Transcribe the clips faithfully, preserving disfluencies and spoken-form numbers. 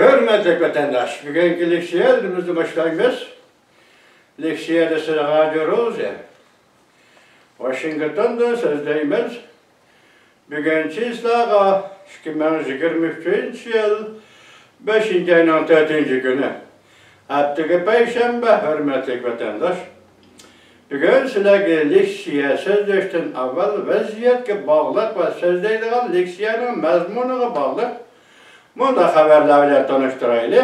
ھۆرمەتلىك ۋەتەنداش، بۈگۈنكى لېكسىيەلىرىمىزنى باشلايمىز. لېكسىيەدە سىلەرگە رادىيو روزى، ۋاشىنگتوندىن سۆزلەيمىز. بۈگۈن چىسلاغا ئىككى مىڭ يىگىرمە ئۈچىنچى يىل بەشىنچى ئاينىڭ تۆتىنچى كۈنى، ھەپتىگە پەيشەنبە. ھۆرمەتلىك ۋەتەنداش، بۈگۈن سىلەرگە لېكسىيە سۆزلەشتىن ئاۋۋال ۋەزىيەتكە باغلىق ۋە سۆزلەيدىغان لېكسىيەنىڭ مەزمۇنىغا باغلىق مۇنداق خەۋەرلەر بىلەن تونۇشتۇرايلى.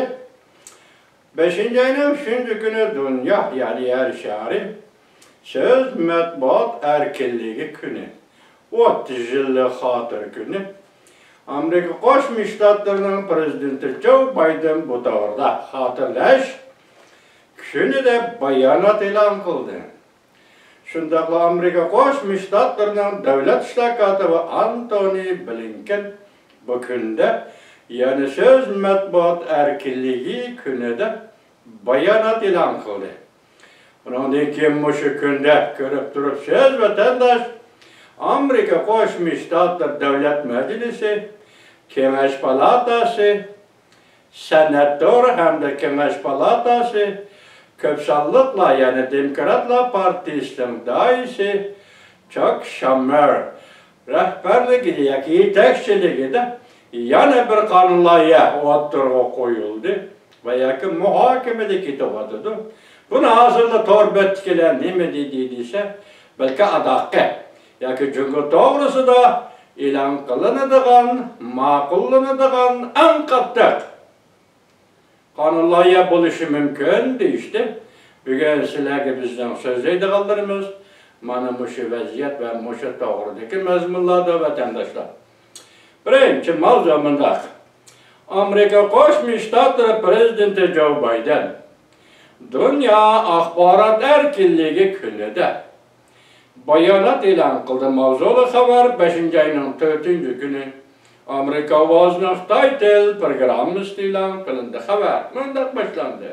بەشىنچى ئاينىڭ ئۈچىنچى كۈنى دۇنيا، يەنى يەر شارى سۆز، مەتبۇئات ئەركىنلىكى كۈنى، ئوتتۇز يىللىق خاتىرە كۈنى. ئامېرىكا قوشما شتاتلىرىنىڭ پىرېزىدېنتى جو بايدېن بۇ توغرىدا خاتىرىلەش كۈنى دەپ بايانات ئېلان قىلدى. شۇنداقلا ئامېرىكا قوشما شتاتلىرىنىڭ دۆلەت ئىشلار كاتىپى ئانتونى بلىنكېن بۇ كۈندە يەنە سۆز، مەتبۇئات ئەركىنلىكى كۈنى دەپ بايانات ئېلان قىلدى. بۇنىڭدىن كېيىن مۇشۇ كۈندە كۆرۈپ تۇرۇپسىز، ۋەتەنداش، ئامېرىكا قوشما شتاتلىرى دۆلەت مەجلىسى، كېڭەش پالاتاسى، سېناتور ھەمدە كېڭەش پالاتاسى، كۆپ سانلىقلار، يەنى دېموكراتلار پارتىيىسىنىڭ دائىسى چاك شاممېر رەھبەرلىكىدە ياكى يېتەكچىلىكىدە يەنە بىر قانۇن لايىھە ئوتتۇرىغا قويۇلدى ۋە ياكى مۇھاكىمىدە كېتىۋاتىدۇ. بۇنى ھازىرلا تور بەتتىكىلەر نېمە دېدى دېسە، بەلكى ئاداققى ياكى جۇڭگو توغرىسىدا ئېلان قىلىنىدىغان، ماقۇللىنىدىغان ئەڭ قاتتىق قانۇن لايىھە بولۇشى مۇمكىن دېيىشتى. بۈگۈن سىلەرگە بىزنىڭ سۆزلەيدىغانلىرىمىز مانا مۇشۇ ۋەزىيەت ۋە مۇشۇ توغرىدىكى مەزمۇنلاردۇر، ۋەتەنداشلار. بىرىنچى ماۋزۇ مۇنداق. ئامېرىكا قوشما شتاتلىرى پىرېزىدېنتى جو بايدېن دۇنيا ئاخبارات ئەركىنلىكى كۈنىدە بايانات ئېلان قىلدى. ماۋزۇلۇق خەۋەر بەشىنچى ئاينىڭ تۆتىنچى كۈنى ئامېرىكا ئاۋازىنىڭ خىتاي تىل پروگراممىسىدا ئېلان قىلىندى. خەۋەر مۇنداق باشلاندى.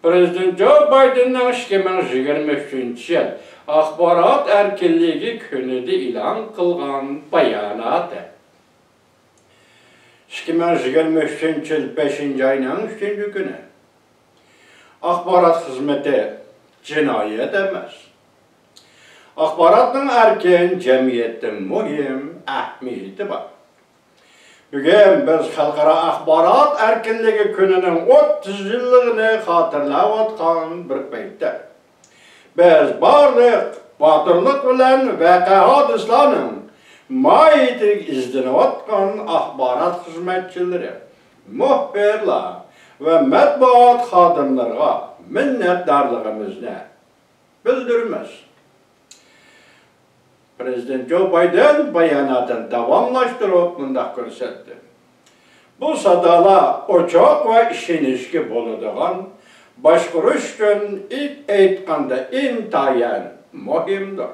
پىرېزىدېنت جو بايدېننىڭ ئىككى مىڭ يىگىرمە ئۈچىنچى يىل ئاخبارات ئەركىنلىكى كۈنىدە ئېلان قىلغان باياناتى. ئىككى مىڭ يىگىرمە ئۈچىنچى يىل بەشىنچى ئاينىڭ ئۈچىنچى كۈنى. ئاخبارات خىزمىتى جىنايەت ئەمەس. ئاخباراتنىڭ ئەركىن جەمئىيەتتە مۇھىم ئەھمىيىتى بار. بۈگۈن بىز خەلقئارا ئاخبارات ئەركىنلىكى كۈنىنىڭ ئوتتۇز يىللىقىنى خاتىرىلەۋاتقان بىر پەيتتە، بىز بارلىق باتۇرلۇق بىلەن ۋەقە-ھادىسىلەرنىڭ ماھىيىتىگە ئىزدىنىۋاتقان ئاخبارات خىزمەتچىلىرى، مۇخبىرلار ۋە مەتبۇئات خادىملىرىغا مىننەتدارلىقىمىزنى بىلدۈرىمىز. پىرېزىدېنت جو بايدېن باياناتىنى داۋاملاشتۇرۇپ مۇنداق كۆرسەتتى. بۇ سادالار ئوچۇق ۋە ئىشىنىشكە بولىدىغان باشقۇرۇش ئۈچۈن ئېيتقاندا ئىنتايىن مۇھىمدۇر.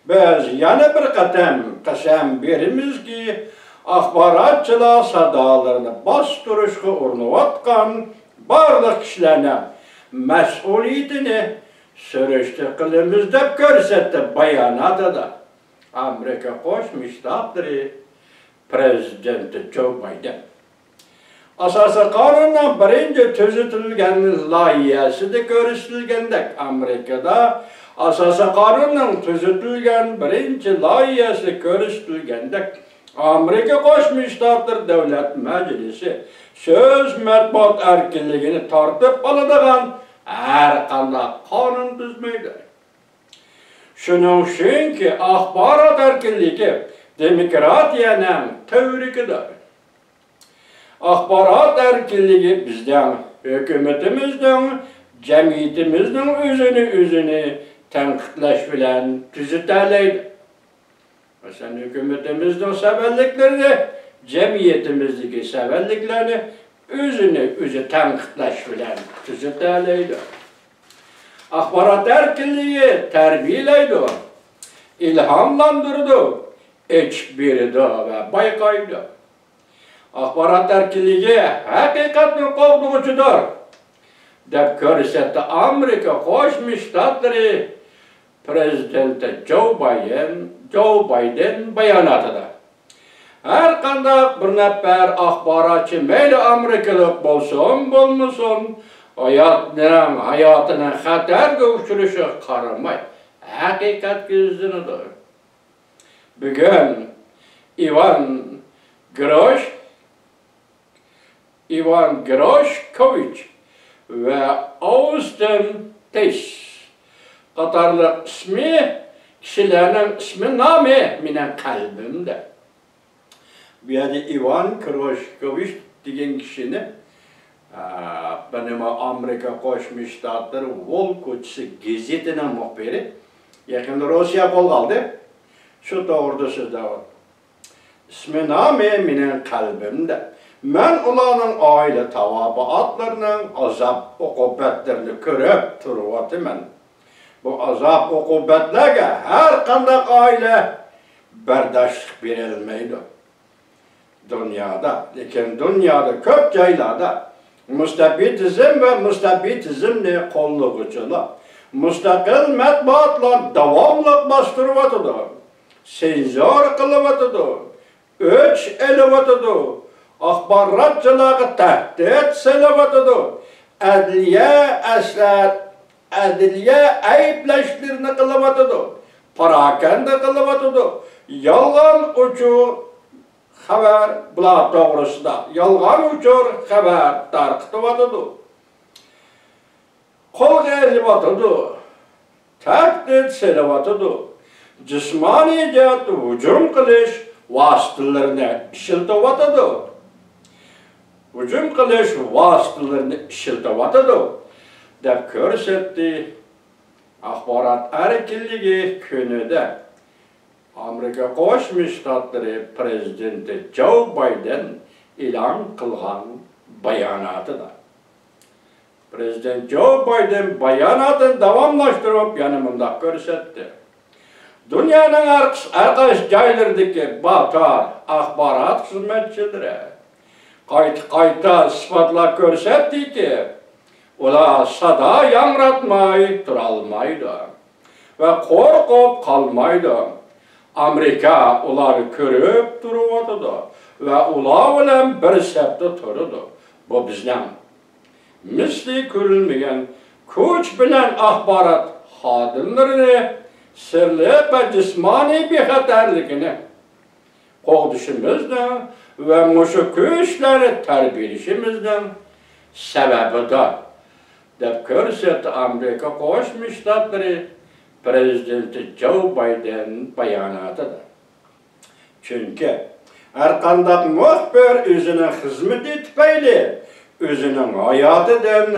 بىز يەنە بىر قېتىم قەسەم بېرىمىزكى، ئاخباراتچىلار سادالىرىنى باستۇرۇشقا ئۇرۇنۇۋاتقان بارلىق كىشىلەرنىڭ مەسئۇلىيىتىنى سۈرۈشتە قىلىمىز، دەپ كۆرسەتتى باياناتىدا ئامېرىكا قوشما شتاتلىرى پىرېزىدېنتى جو بايدېن. ئاساسىي قانۇننىڭ بىرىنچى تۈزىتىلگەن لايىھەسىدە كۆرسىتىلگەندەك، ئامېرىكىدا ئاساسىي قانۇننىڭ تۈزىتىلگەن بىرىنچى لايىھەسىدە كۆرسىتىلگەندەك، ئامېرىكا قوشما شتاتلىرى دۆلەت مەجلىسى سۆز، مەتبۇئات ئەركىنلىكىنى تارتىپ ئالىدىغان ھەر قانداق قانۇن تۈزمەيدۇ. شۇنىڭ ئۈچۈنكى ئاخبارات ئەركىنلىكى دېموكراتىيەنىڭ تۈۋرۈكىدۇر. ئاخبارات ئەركىنلىكى بىزنىڭ ھۆكۈمىتىمىزنىڭ جەمئىيىتىمىزنىڭ ئۆزىنى ئۆزىنى تەنقىدلەش بىلەن تۈزىتەلەيدۇ. مەسىلەن، ھۆكۈمىتىمىزنىڭ سەۋەنلىكلىرىنى، جەمئىيىتىمىزدىكى سەۋەنلىكلەرنى ئۆزىنى ئۆزى تەنقىدلەش بىلەن تۈزىتەلەيدۇ. ئاخبارات ئەركىنلىكى تەربىيەلەيدۇ، ئىلھاملاندۇرىدۇ، ئېچىپ بېرىدۇ ۋە بايقايدۇ. ئاخبارات ئەركىنلىكى ھەقىقەتنى قوغدىغۇچىدۇر، دەپ كۆرسەتتى ئامېرىكا قوشما شتاتلىرى پىرېزىدېنتى جو بايدېن، جو بايدېن باياناتىدا. ھەر قانداق بىر نەپەر ئاخباراتچى، مەيلى ئامېرىكىلىق بولسۇن، بولمىسۇن، ھاياتنىڭ، ھاياتىنىڭ خەتەرگە ئۇچرىشىغا قارىماي، ھەقىقەتكە يۈزلىنىدۇ. بۈگۈن ئىۋان گروش، ئىۋان گروشكوۋىچ ۋە ئاۋستىن تېيس قاتارلىق ئىسمى، كىشىلەرنىڭ ئىسمى نامى مېنىڭ قەلبىمدە. بۇ يەردە ئىۋان كروشكوۋىچ دېگەن كىشىنى، ئا، بىر نېمە ئامېرىكا قوشما شتاتلىرى ۋول كوچىسى گېزىتىنىڭ مۇخبىرى، يېقىندا روسىيە قولغا ئالدى. شۇ توغرىدا سۆزلەۋاتىدۇ. ئىسمى نامى مېنىڭ قەلبىمدە. مەن ئۇلارنىڭ ئائىلە تاۋابىئاتلىرىنىڭ ئازاب-ئوقۇبەتلىرىنى كۆرۈپ تۇرۇۋاتىمەن. بۇ ئازاب-ئوقۇبەتلەرگە ھەر قانداق ئائىلە بەرداشلىق بېرەلمەيدۇ. دۇنيادا، لېكىن دۇنيادا كۆپ جايلاردا مۇستەبىتىزم ۋە مۇستەبىتىزمنى قوللىغۇچىلار، مۇستەقىل مەتبۇئاتلار داۋاملىق باستۇرۇۋاتىدۇ، سېنزۇرا قىلىۋاتىدۇ، ئۆچ ئېلىۋاتىدۇ، ئاخباراتچىلارغا تەھدىت سېلىۋاتىدۇ، ئەدلىيە ئەسلەت، ئەدلىيە ئەيىبلەشلىرىنى قىلىۋاتىدۇ، پاراكەندە قىلىۋاتىدۇ، يالغان ئۇچۇر خەۋەر، بۇلار توغرىسىدا يالغان ئۇچۇر خەۋەر تارقىتىۋاتىدۇ. قولغا ئېلىۋاتىدۇ، تەھدىت سېلىۋاتىدۇ، جىسمانىي جەھەتتە ھۇجۇم قىلىش ۋاسىتىلىرىنى ئىشلىتىۋاتىدۇ. ھۇجۇم قىلىش ۋاسىتىلىرىنى ئىشلىتىۋاتىدۇ، دەپ كۆرسەتتى. ئاخبارات ئەركىنلىكى كۈنىدە ئامېرىكا قوشما شتاتلىرى پىرېزىدېنتى جو بايدېن ئېلان قىلغان باياناتىدا. پىرېزىدېنت جو بايدېن باياناتىنى داۋاملاشتۇرۇپ يەنە مۇنداق كۆرسەتتى: دۇنيانىڭ ھەر قىس-، ھەر قايسى جايلىرىدىكى باتار ئاخبارات خىزمەتچىلىرى قايتا-قايتا ئىسپاتلاپ كۆرسەتتىكى، ئۇلار سادا ياڭراتماي تۇرالمايدۇ ۋە قورقۇپ قالمايدۇ. ئامېرىكا ئۇلارنى كۆرۈپ تۇرۇۋاتىدۇ ۋە ئۇلار بىلەن بىر سەپتە تۇرىدۇ. بۇ بىزنىڭ مىسلى كۆرۈلمىگەن كۈچ بىلەن ئاخبارات خادىملىرىنى سىرلىق ۋە جىسمانىي بىخەتەرلىكىنى قوغدىشىمىزنىڭ ۋە مۇشۇ كۈچلەرنى تەربىيەلىشىمىزنىڭ سەۋەبىدۇر، دەپ كۆرسەتتى ئامېرىكا قوشما شتاتلىرى پىرېزىدېنتى جو بايدېن باياناتىدا. چۈنكى ھەرقانداق مۇخبىر ئۆزىنىڭ خىزمىتى تۈپەيلى ئۆزىنىڭ ھاياتىدىن،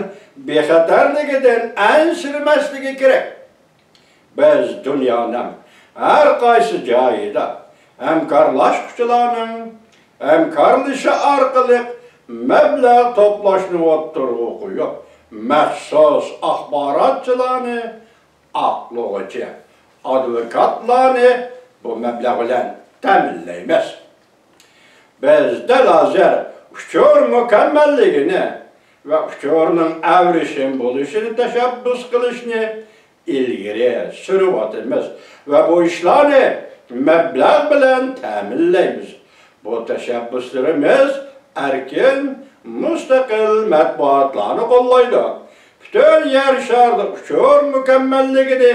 بىخەتەرلىكىدىن ئەنسىرىمەسلىكى كېرەك. بىز دۇنيانىڭ ھەر قايسى جايىدا ھەمكارلاشقۇچىلارنىڭ ھەمكارلىشىشى ئارقىلىق مەبلەغ توپلاشنى ئوتتۇرىغا قويۇپ، مەخسۇس ئاخباراتچىلارنى، ئاقلىغۇچى، ئادۋوكاتلارنى بۇ مەبلەغ بىلەن تەمىنلەيمىز. بىز دەل ھازىر ئۇچۇر مۇكەممەللىكىنى ۋە ئۇچۇرنىڭ ئەۋرىشىم بولۇشىنى تەشەببۇس قىلىشنى ئىلگىرى سۈرۈۋاتىمىز ۋە بۇ ئىشلارنى مەبلەغ بىلەن تەمىنلەيمىز. بۇ تەشەببۇسلىرىمىز ئەركىن، مۇستەقىل مەتبۇئاتلارنى قوللايدۇ. پۈتۈن يەر شارىدا ئۇچۇر مۇكەممەللىكىنى،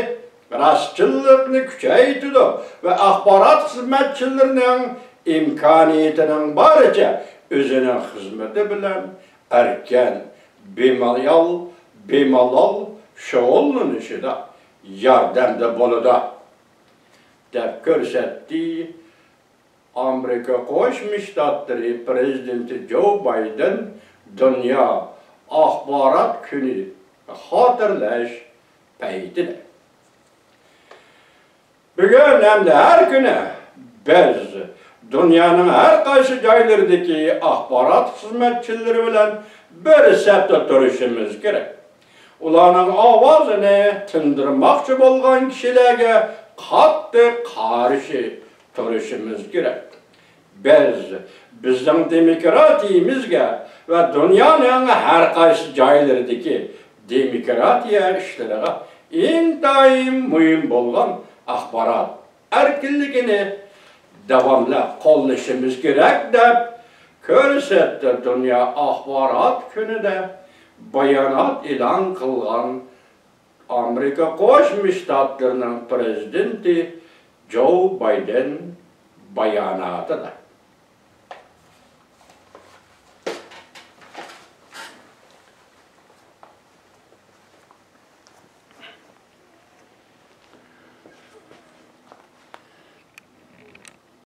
راستچىللىقنى كۈچەيتىدۇ ۋە ئاخبارات خىزمەتچىلىرىنىڭ ئىمكانىيىتىنىڭ بارىچە ئۆزىنىڭ خىزمىتى بىلەن ئەركىن، بىمالال، بىمالال شۇغۇللىنىشىدا ياردەمدە بولىدۇ، دەپ كۆرسەتتى ئامېرىكا قوشما شتاتلىرى پىرېزىدېنتى جو بايدېن دۇنيا ئاخبارات كۈنى خاتىرىلەش پەيتىدە. بۈگۈن ھەمدە ھەر كۈنى بىز دۇنيانىڭ ھەر قايسى جايلىرىدىكى ئاخبارات خىزمەتچىلىرى بىلەن بىر سەپتە تۇرۇشىمىز كېرەك. ئۇلارنىڭ ئاۋازىنى تىندۇرماقچى بولغان كىشىلەرگە قاتتىق قارشى تۇرۇشىمىز كېرەك. بىز بىزنىڭ دېموكراتىيىمىزگە ۋە دۇنيانىڭ ھەر قايسى جايلىرىدىكى دېموكراتىيە ئىشلىرىغا ئىنتايىن مۇھىم بولغان ئاخبارات ئەركىنلىكىنى داۋاملىق قوللىشىمىز كېرەك، دەپ كۆرسەتتى دۇنيا ئاخبارات كۈنىدە بايانات ئېلان قىلغان ئامېرىكا قوشما شتاتلىرىنىڭ پرېزىدېنتى جو بايدېن باياناتىدا.